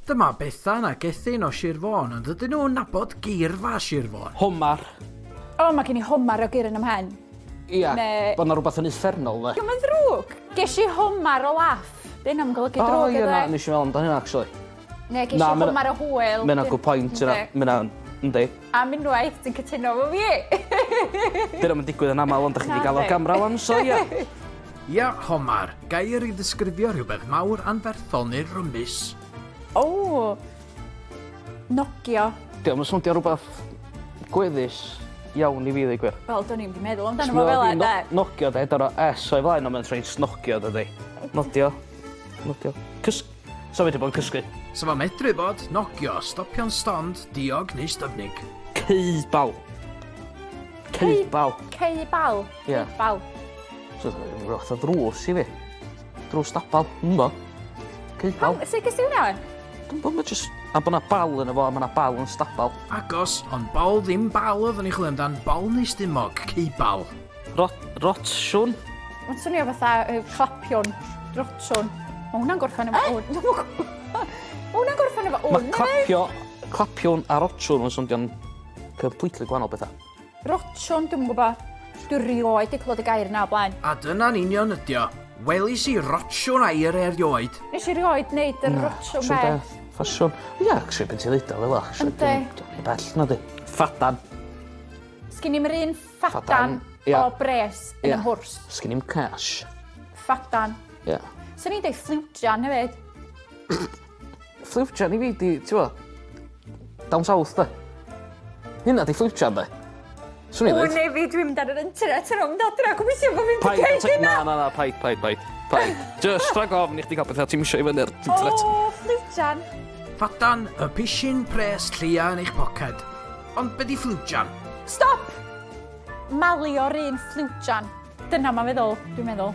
Dyma Bethan a Gethin o Sir Fôn, ond ydyn nhw'n nabod geirfa Sir Fôn? Homar. O, mae gen i homar o gyr yn 'y mhen. Ia, Ne- bod 'na rhywbeth yn uffernol, de. Dio'm yn ddrwg. Ges i homar o laff. 'Di hynna'm yn golygu O, drwg ie, iddo na, fe. nes i feddwl amdan hynna, actually. Ne, ges i homar o hwyl. Ma' hynna'n good point, yna. Ma' hynna'n, yndi. Am unwaith, ti'n cytuno efo fi. 'Di hynna'm yn digwydd yn aml, ond 'dach chi 'di gael o gamra wan, so ia. Ia, homar, gair i ddisgrifio rhywbeth mawr, anferthol neu rymus. O! Nogio. Dio'm yn swndio rhywbeth gweddus iawn i fi ddeu gwir. Wel, do'n i'm 'di meddwl amdano fo fela, de. Nogio de, dyna S o'i flaen ond mae'n rhaid snogio dydi. Nodio. Nodio. Cys... Sa wedi bod yn cysgu. Sa fo'n medru bod, nogio, stopio'n stond, diog neu styfnig. Ceubal. Ceubal. Ceubal? Ie. Ceubal. So, rhywbeth o ddrws i fi. Drws stabal, ynddo. Ceubal. Pam, sut ges ti hwnna? Dwi'n bod, mae just... A bod na bal yn efo, a mae na bal yn stabal. Agos, ond bol ddim bal oeddwn i'n chwilio amdan, bol neu stumog, ceubal. Rot, rotsiwn? Mae'n swnio fatha uh, clapion, rotsiwn. Mae hwnna'n gorffen efo eh? wn. Mae hwnna'n gorffen efo wn. Mae clapio, clapion a rotsiwn yn swnio'n completely gwahanol bethau. Rotsiwn, dwi'n gwybod. Dwi rioed 'di clywed y gair 'na o blaen. A dyna'n union ydi o. Welis i rotsiwn air erioed. Nes i rioed neud y rotsiwn beth. Na, beth. Ffasiwn. Ia, actually, beth ti'n ddeud o fel actually. Yndi. Dwi'n rhy bell na di. Ffadan. Sgin i'm yr un ffadan o bres yn 'y mhwrs. Sgin i'm cash. Ffadan. Ia. Swn i'n deud ffliwjan hefyd. Ffliwjan i fi 'di, t'mo', down south 'de. Hynna 'di ffliwjan 'de. Swn i'n ddeud. O ne fi, dwi'n mynd ar yr internet ar ôl mynd adra, gobeithio bo' fi'n Paid, deud hynna. Na, na, na, paid, paid, paid. Paid. Just rhag ofn i chdi gael pethau ti'm isio i fyny ar internet. O, ffliwjan. Ffadan, y pishyn pres lleia yn eich poced. Ond be 'di ffliwjan? Stop! Malio'r un ffliwjan. Dyna ma'n feddwl, dwi'n meddwl.